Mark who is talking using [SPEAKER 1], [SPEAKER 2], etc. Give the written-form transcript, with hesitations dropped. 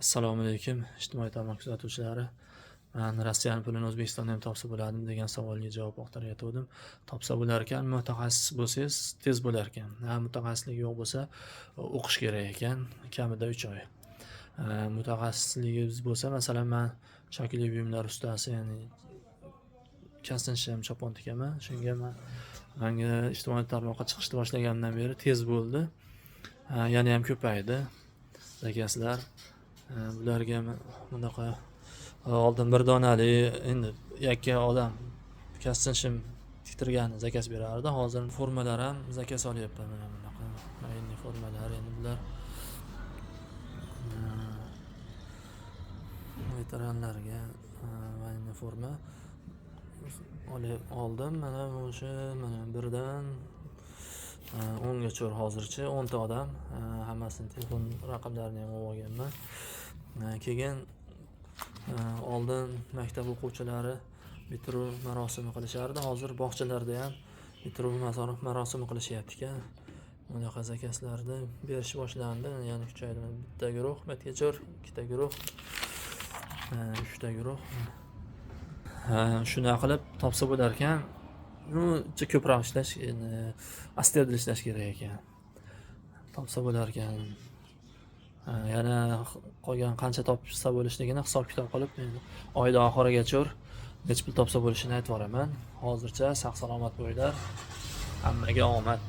[SPEAKER 1] Assalomu alaykum, ijtimoiy tarmoq kuzatuvchilari. Man Rossiyani pulini O'zbekistonda ham topsa bo'ladimi degan savolga javob axtarayotgandim. Topsa bo'larkan, mutaxassis bo'lsangiz tez bo'larkan. Ha, mutaxassislik yo'q bo'lsa, o'qish kerak ekan, kamida 3 oy. Mutaxassisligingiz bo'lsa, masalan, man chokli buyumlar ustasi, ya'ni kasb chopon tikaman. Shunga manga ijtimoiy tarmoqqa chiqishni boshlaganimdan beri tez bo'ldi. Yana ham ko'paydi zakazlar. Bularga bunaqa oldin bir donali, endi yakka odam kasb tiktirgani zakaz berardi. Hozir formalar ham zakaz olyapman, mana bunaqa военный formalar. Endi bular veteranlarga военный forma oldim. Mana o'sha, mana birdan 10gacha, hozircha 10 ta odam, hammasini telefon raqamlarini ham olib olganman. Keyin oldin maktab o'quvchilari bitiruv marosimi qilishardi. Hozir bog'chalarda ham bitiruv marosimi qilishyapti ekan. Bunaqa zakazlarni berish boshlandi, ya'ni kuchaydi. Bitta guruh, bitta, ikkita guruh, uchta guruh. Shunaqa qilib topsa bo'larkan. Uncha ko'proq ishlash, endi astoydil ishlash kerak ekan. Topsa bo'larkan. Yana qolgan qancha topsa bo'lishligini hisob kitob qilib, endi oyni oxirigacha necha pul topsa bo'lishini aytib yuboraman. Hozircha sog' salomat bo'linglar. Hammaga omad.